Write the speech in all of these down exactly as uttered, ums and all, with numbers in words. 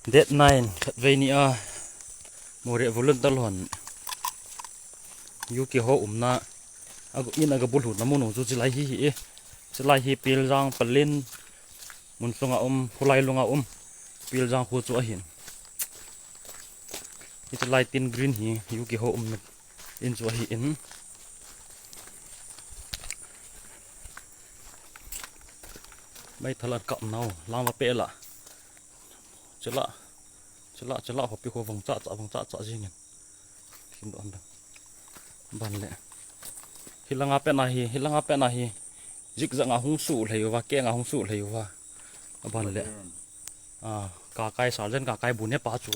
Date nine, khatvei ni a, Moreh volunteer hon U K ho umna, a, in a gabulhutna mun chu chilai hi hi e. Chilai hi Piljang, Palin, mun sunga um, Khulai lunga um, Piljang khu chu ahin. Hiche light in green hi U K ho umna in chu ahin. Meithal an kap nau, lang va pe la. Chila, chila, chila, hopi ho vang cha cha, vang cha cha jingin. Kim don da. Ban le. Hilanga pe na hi, hilanga pe na hi. Zik zanga hung su lhei uva, ke nga hung su lhei uva. Ban le. A, ka kai sal jen ka kai bu ne pa chu.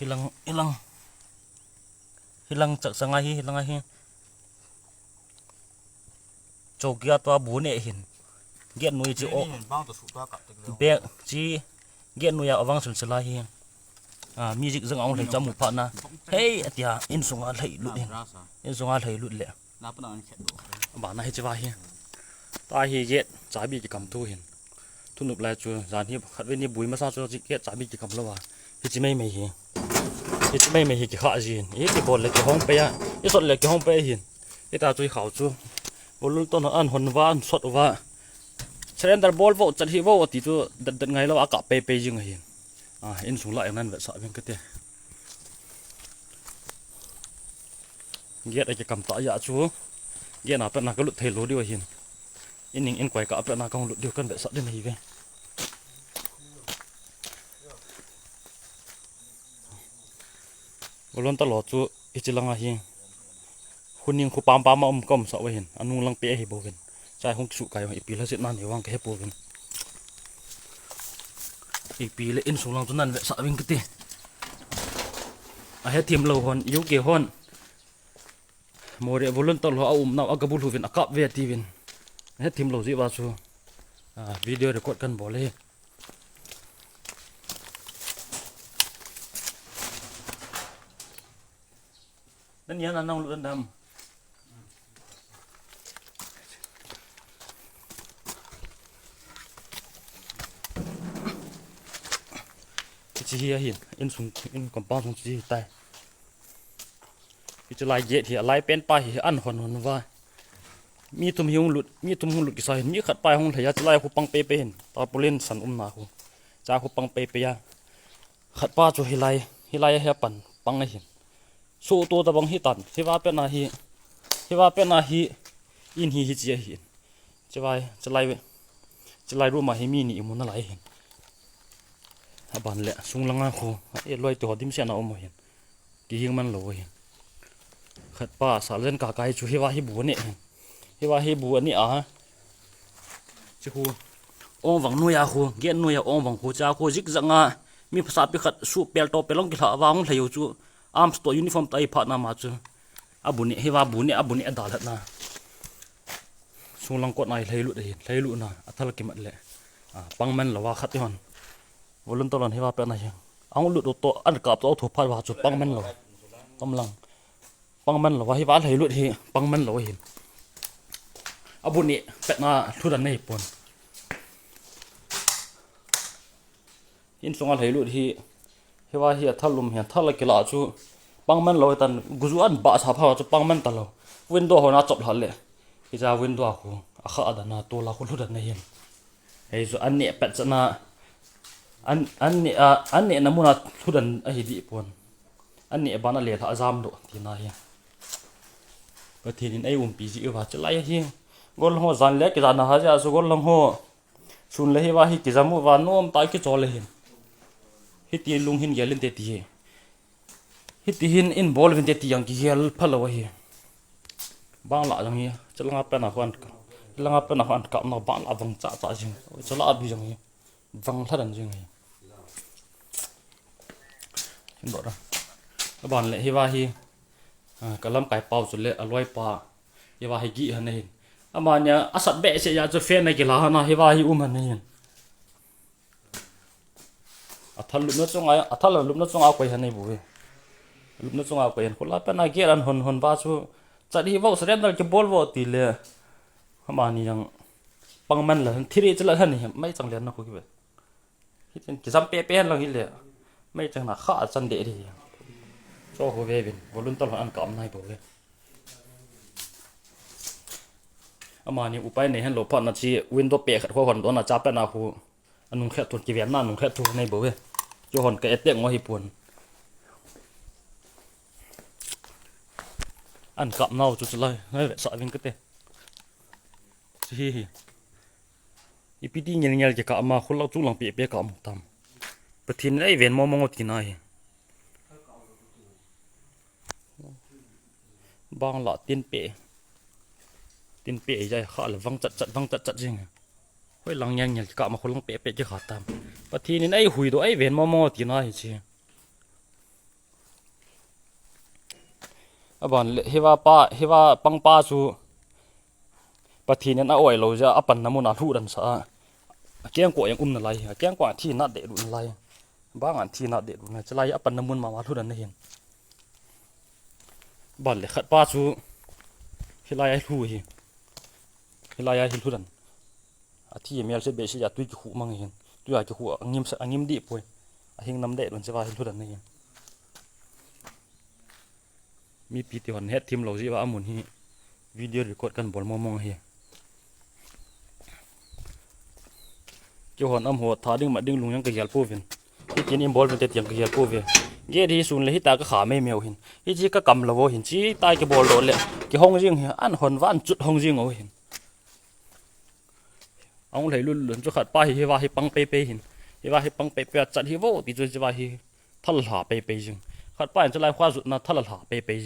Hilang, hilang. Hilang chak sanga hi, hilanga hi. Chokia tua bu ne hin. Get nui chi o. Bang to su tua kap tek lo. Be chi get nui a vang sul sila hi. A, music zang ong lhei chamu pha na. Hei, atia, in sunga lhei lut hin. In sunga lhei lut le. Na pa na an khet do. Ba na hi chi va hi. Ta hi get chabi ki kam thu hin. Thunup lai chu, jan hi khatvei ni bui masa chu chi get chabi ki kam lo va. Hi chi mai mai hi. Hi chi mai mai hi ki kha jin. Hi ki bol le ki hong pe ya. I sot le ki hong pe hin. Hita chu i khau chu. Volunteer hon an hon uva, an sot uva. Surrender bol vo, chat hi vo, ti chu dat dat ngai lo, a kap pei pei jing ahin. A, in sung la eng nan vetsah veng kate. Get a ki kam ta ya chu. Get na pe na ka lut thei lo diu ahin. In ning in koi ka pe na ka hung lut diu kan vetsah din ahi ve. Volunteer lo chu hichi langa hi. Huning khu pam pam a um ka um sa uva hin. Anung lang pe ahi bo hin. Chai hung su kai ipi la sit na ni vang ka he po hin. Ipi le in sung lang chu nan vetsah veng kate. A he thim lo hon, U K hon. Moreh volunteer ho a um nau a gabulhu vin a kap ve ti vin. A he thim lo ji va chu. A, video record kan bol e. Nan yan nang lut dan dam. Hichi hi ahin, in sung, in compound sung chi tai. Hichi lai gate hi, a lai pen pa hi, an hon hon va. Mi thum hi hung lut, mi thum hung lut kisa hin, mi khat pa hung lhei a, chi lai khu pang pe pe hin. Tarpaulin san um na khu. Cha khu pang pe pe ya. Khat pa chu hilai, hilai a he pan pang ahin. Su tu ta bang hi tan, hiva pe na hi, hiva pe na hi, in hi hi chi ahin. Chivai, chilai ve. Chilai room a hi mi ni imu na lai hin. A ban le, sung langa khu, e loi tu ho dim se na um hin. Ki hing man lo hin. Khat pa, sal zen ka kai chu hiva hi bu ne hin. Hiva hi bu ani a. Chi khu. Ong vang nuya khu, gen nuya ong vang khu, cha khu zik zanga. Mi phasa pi khat su pel to pelong ki hla vang lhayu chu. Arms to uniform tai pha na ma chu. A bu ne, hiva bu ne, a bu ne a dal hat na. Sunglang kot nai lhailut ahi, lhailut na, a thal kimat le. A, pangman lova khat ihon. Volunteer lon hiva pe na hi. Ang lut to, an kap to, thu phat va chu pangman lo. Kamlang. Pangman lova hiva lhailut hi, pangman lo hi. A bu ni, pet na, lhudan nei pon. Insunga lhailut hi, hiva hi a thal um hi, a thal a kila chu, pangman lo tan, guzu an ba sa pha chu pangman ta lo. Window ho na chop lha le. Hi cha window a khu, a kha a dan na, tu la khu lhudan na hin. Hei chu an ne pet chana, an, an ne a, an ne na muna lhudan a hi di pon. An ne ban a le lha jam do, ti na hi. Pathen in ei umpi ji uva, chilai hi. Gol ho jan le ki jan na ha ja, chu gol ho. Sun le hiva hi kijam uva nom ta kichol le hin. Hiti lung hin gel inte ti hi. Hiti hin involve inte ti jong kigel phalo hi. Bang la jong hi, chalanga pena ho an ka. Langa pena ho an ka na bang la vang cha cha jing. Chala abi jong hi. Vang lhadan jing hi. Hin do da. Aban le hiva hi. Ah, ka lamkai pau chu le a loi pa. Hiva hi gi han hin. Amania a sat be se ya chu fan na kila hana hiva hi um han hin. A thal lupna chunga, a thal lupna chunga koi han nei bu hi. Lupna chunga koi han khula pena gate an hon hon va chu. Chat hi vau surrender kibol vo ti le. Amani jong pangman la han thiri chala han hi mai chang len na khu kibe. Hitin kijam pe pe hen lang hi le. Mei chang na kha chan de ri. Cho ho ve vin, volunteer hon an kap nai bou ve. Amani upai nei hen lou phat na chi window pe khat ho hon don a cha pe na hu. Anung khat thun kiven na nung khat thun nei bou ve. Cho hon ka etek ngo hi pun. An kap nau chu chu lai, ngai ve sa vin ka te. Chi hi hi. Ipi ti ngel ngel ke ka ama khul lau chu lang pe pe ka mu tam. Pathin ei ven mo mo ti na hi. Bang la tin pe. Tin pe ja kha le vang chat chat, vang chat chat jing. Hoi lang ngel ngel ke ka ama khul lang pe pe ke kha tam. Pathin in ei hui do ei ven mo mo ti na hi chi. Aban le hiva pa, hiva pang pa chu Pathin in a oi lou ja, a pan na mun a lhu dan sa. A keng ko yang um na lai, a keng ko a thi na de lu na lai. Bang an thi na de lu na, chalai a pan na mun ma ma lhu dan na hin. Ban le khat pa chu hilai a lhu hi. Hilai a hi lhu dan. A thi mel se be se ja tui ki khu mang hin. Tui a ki khu a ngim sa, a ngim di poi. A hing nam de lu se va hi lhu dan na hin. Mipi ti hon het thim lou ji va amun hi video record kan bol mo mong hi. Ki hon am ho tha ding ma ding lung yang ka gel po vin. Hi tin in bol vin te tiang ka gel po ve. Ge di sun le hi ta ka kha me meu hin. Hi chi ka kam lo vo hin chi tai ki bol do le. Ki hong jing hi an hon van chut hong jing o hin. Ang lei lul lun chu khat pa hi, hi va hi pang pe pe hin. Hi va hi pang pe pe a chat hi vo ti chu chi va hi thal hla pe pe jing. Khat pa in chu lai khua zut na thal hla pe pe